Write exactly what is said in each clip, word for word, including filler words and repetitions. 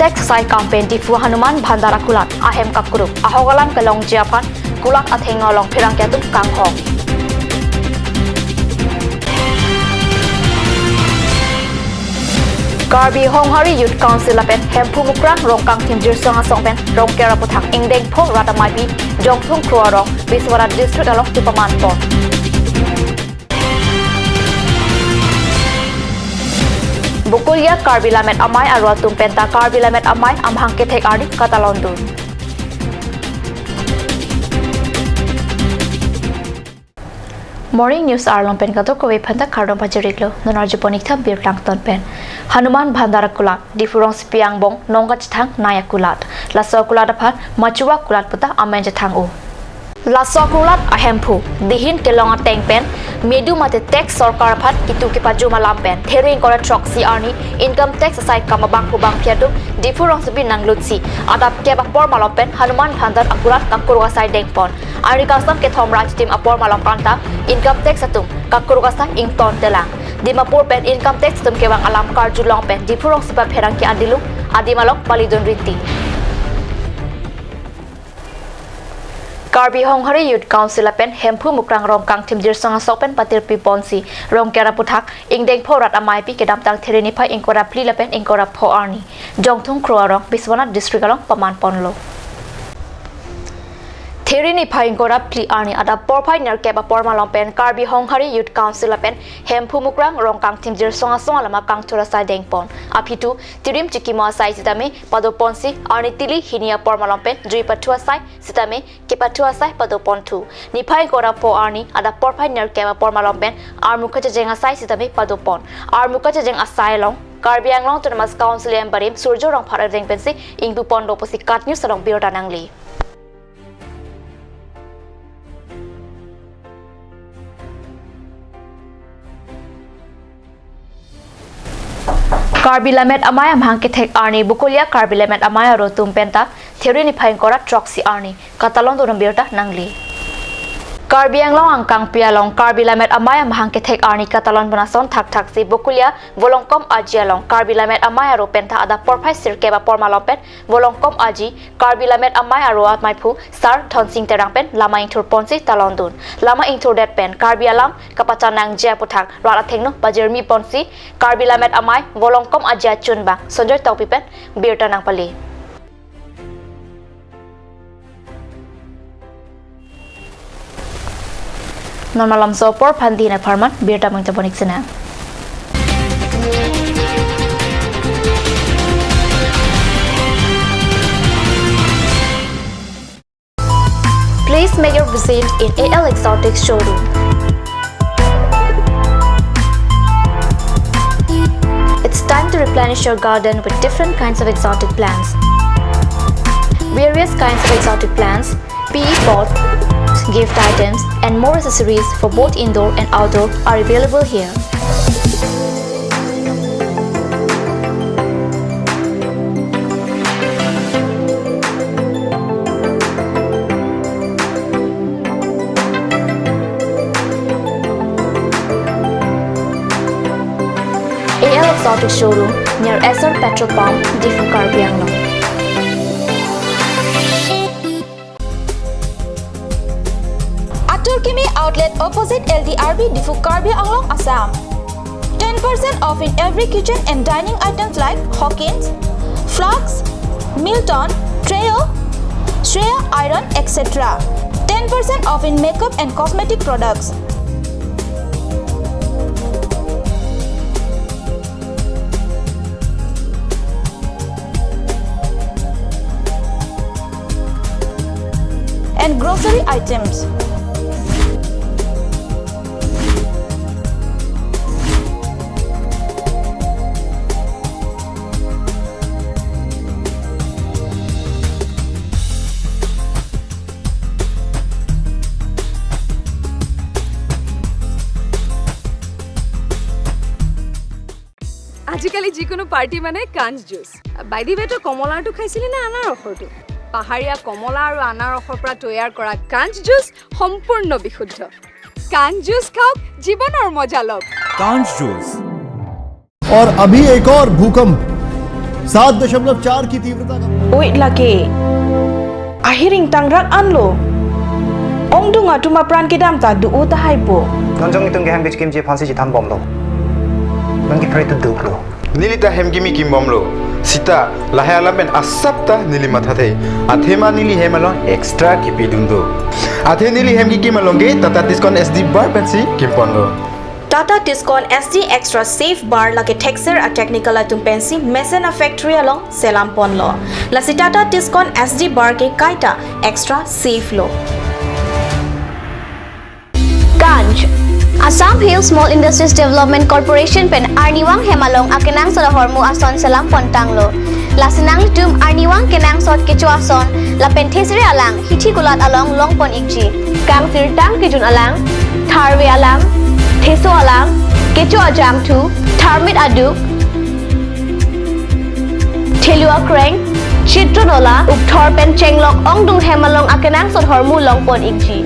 Exercise campaign Diphu Hanuman Bhandar akulat ahem kakruk, ahok alam kelongji aphan kulat athengno along pherangke atum kanghong. Karbi Honghari Youth Council lapen Hemphu Mukrang Rongkangthim Jirsong Asong pen Rongker aputhak ingdeng pho rat amaipi Jongthung Kro arong Biswanath District along chepaman pon. Bokolia Karbi Lammet Amei aro atum penta Karbi Lammet Amei amahang kethek arni katalondun. Morning News arlong pen kadokave aphanta kardom pajir-iklo. Non arjupon-ik tha birta angton pen. Hanuman Bhandar akulat, Diphu rongsopi angbong nong kachethang nai akulat. Laso akulat aphan machuwa akulat puta amen chethang-o. Laso akulat ahemphu dihin kelong ateng pen medu mate tax sorkar aphan kitu kepajum alam pen There ingkoi ra throksi arni income tax asai kam abangphu bangphi atum Diphu rongsopi nanglutsi adap kep apor malom pen Hanuman Bhandar akulat kakruk asai dengpon. Arni kangsam kethom ra chitim apor malom anta income tax atum kakruk asai ingtontelang. Dimapur pen income tax atum kevang alam karjulong pen Diphu rongsopi apherangke adilung adim along palidun rinti. Karbi Honghari Youth Council lapen Hemphu Mukrang Rongkangthim Jirsong Asong pen patirpi ponsi Rongker aputhak ingdeng pho rat amaipi kedamtang There niphai ingkoi ra phli lapen ingkoi ra pho arni Jongthung Kro arong Biswanath District along paman ponlo. There niphai ingkoi ra phli arni adap porphai nerkep apor malom pen Karbi Honghari Youth Council lapen Hemphu Mukrang Rongkangthim Jirsong Asong alama kangthur asai dengpon. Aphi tu tirim chikimo asai sitame padoponsi arni tili hini apor malom pen jui pathu asai sitame kepathu asai padoponthu. Niphai ingkoi ra pho arni adap porphai nerkep apor malom pen armukha chejeng asai sitame padopon. Armukha chejeng asai along Karbi Anglong Autonomous Council em barim Surjo Rongphar erdeng pensi ingpuponlo pusi KAT News along birta nangli. Karbi Lammet Amei amahang kethek arni Bokolia Karbi Lammet Amei aro atum penta There niphai ingkoi ra throksi arni katalondun birta nangli. Karbi Anglong angkangpi along Karbi Lammet Amei amahang kethek arni katalonpon ason thakthaksi Bokolia Volongkom Aji along Karbi Lammet Amei aro penta adap porphai sirkep apor malom pen Volongkom Aji Karbi Lammet Amei aro amaiphu Sar Dhonsing Terang pen lama ingthur ponsi talondun. Lama ingthurdet pen Karbi alam kapachanangji aputhak rat athengno pajirmi ponsi Karbi Lammet Amei Volongkom Aji achunbang Sonjoy Tokbi pen birta nangpale. Non malomso apor aphan dina pharman birta mangtapon-ik sinang. Please make your visit in A L Exotic Showroom. It's time to replenish your garden with different kinds of exotic plants. Various kinds of exotic plants, P E pot, gift items, and more accessories for both indoor and outdoor are available here. A L Exotic Showroom near Essar Petrol Pump, Diphu, Karbi Anglong. Atur Kimi Outlet opposite L D R B, Diphu, Karbi Anglong, Assam. Ten percent off in every kitchen and dining items like Hawkins, flasks, Milton, Trio, Shreya iron, et cetera. Ten percent off in makeup and cosmetic products. And grocery items. আজিকালি যিকোনো পাৰ্টি মানে কাঞ্চ juice. By the ৱে, তই কমলাৰটো খাইছিলি নে আনাৰসৰটো? পাহাৰীয়া কমলা আৰু আনাৰসৰ পৰা তৈয়াৰ কৰা কাঞ্চ জুচ সম্পূৰ্ণ বিশুদ্ধ। কাঞ্চ জুচ খাওক, জীৱনৰ মজা লওক। कांच जूस। और अभी एक और भूकंप। सात दशमलव चार की तीव्रता का Oi lake. Ahiring tangrak anlo. Ongdung atum apran kedam ta do-o tahai po. Non jong itum ke hem kechikimji aphansi chethan bomlo. Non ke pray to do lo. Neli ta hem kimi kim bomlo. Sita lahai alam pen asap ta neli mathathe. Athema neli hem along extra kipidun do. Athe neli hem kikim along ke Tata Tiscon S D bar pensi kimponlo. Tata Tiscon S D Extra Safe Bar lake thekser a technical atum pensi mesen a factory along selam ponlo. Lasi Tata Tiscon S D bar ke kaita extra safe lo. Ganj. Assam Hill Small Industries Development Corporation pen arnivang hem along akenangsot ahormu ason selam pontanglo. Lasi nanglitum arnivang kenangsot kecho ason lapen thesere alang hithi kulat along longpon ikji. Kangsirtang kejun alang, tharve alang, theso alang, kecho ajangthu, tharmit aduk, thelu akreng, chitron ola, ukthor pen chenglok ongdung hem along akenangsot ahormu longpon ikji.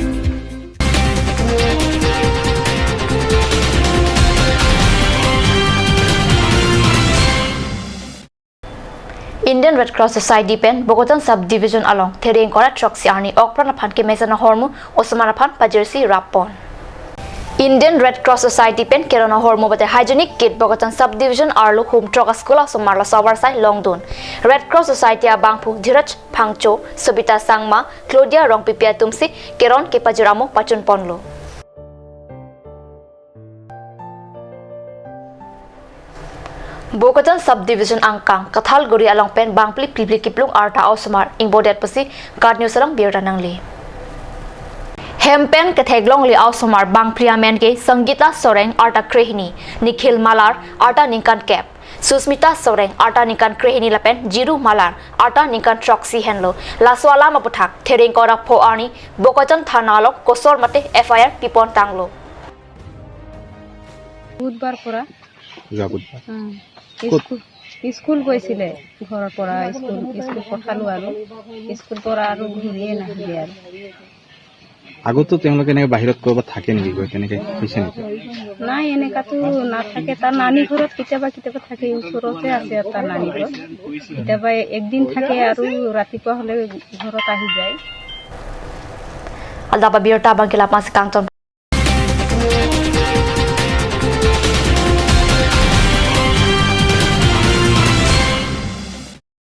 Indian Red Cross Society pen Bokajan Sub Division along Thereng ingkoi ra throksi arni okpran aphan kemesen ahormu osomar aphan pajirsi rappon. Indian Red Cross Society pen keron ahormu mate hygienic kit Bokajan Sub Division arlo hum throk a school asomar laso avarsai longdun. Red Cross Society abangphu Dhiraj Phangcho, Sobita Sangma, Claudia Rongpipi atumsi keron kepajir amo pachun ponlo. Bokajan Sub Division angkang Kathalguri along pen bangphli phli kiplung arta osomar ingbodet pusi KAT News along birta nangli. Hem pen ketheklongle osomar bangphli amen ke Sangeeta Soreng arta krehini, Nikhil Malar arta ningkan kep, Susmita Soreng arta ningkan krehini lapen Jiru Malar arta ningkan throksi henlo. Laso alam aputhak Thereng ingkoi ra pho arni Bokajan thana along kosor mate F I R pipontanglo. বুধবাৰ পৰা। যোৱা বুধবাৰ। উম। ক'ত? School, school গৈছিলে ঘৰৰ পৰা, school, school পঠালো আৰু স্কুল পৰা আৰু ঘূৰিয়ে নাহিলে আৰু। আগতো তেওঁলোকে এনেকে বাহিৰত ক'ৰবাত থাকে নেকি, গৈ তেনেকে হৈছে নেকি? নাই, এনেকাতো নাথাকে। তাৰ নানী ঘৰত কেতিয়াবা কেতিয়াবা থাকে, ওচৰতে আছে তাৰ নানী ঘৰ। কেতিয়াবা একদিন থাকে আৰু ৰাতিপুৱা হ'লে ঘৰত আহি যায়। Adap abirta abang ke lapu-an si kangton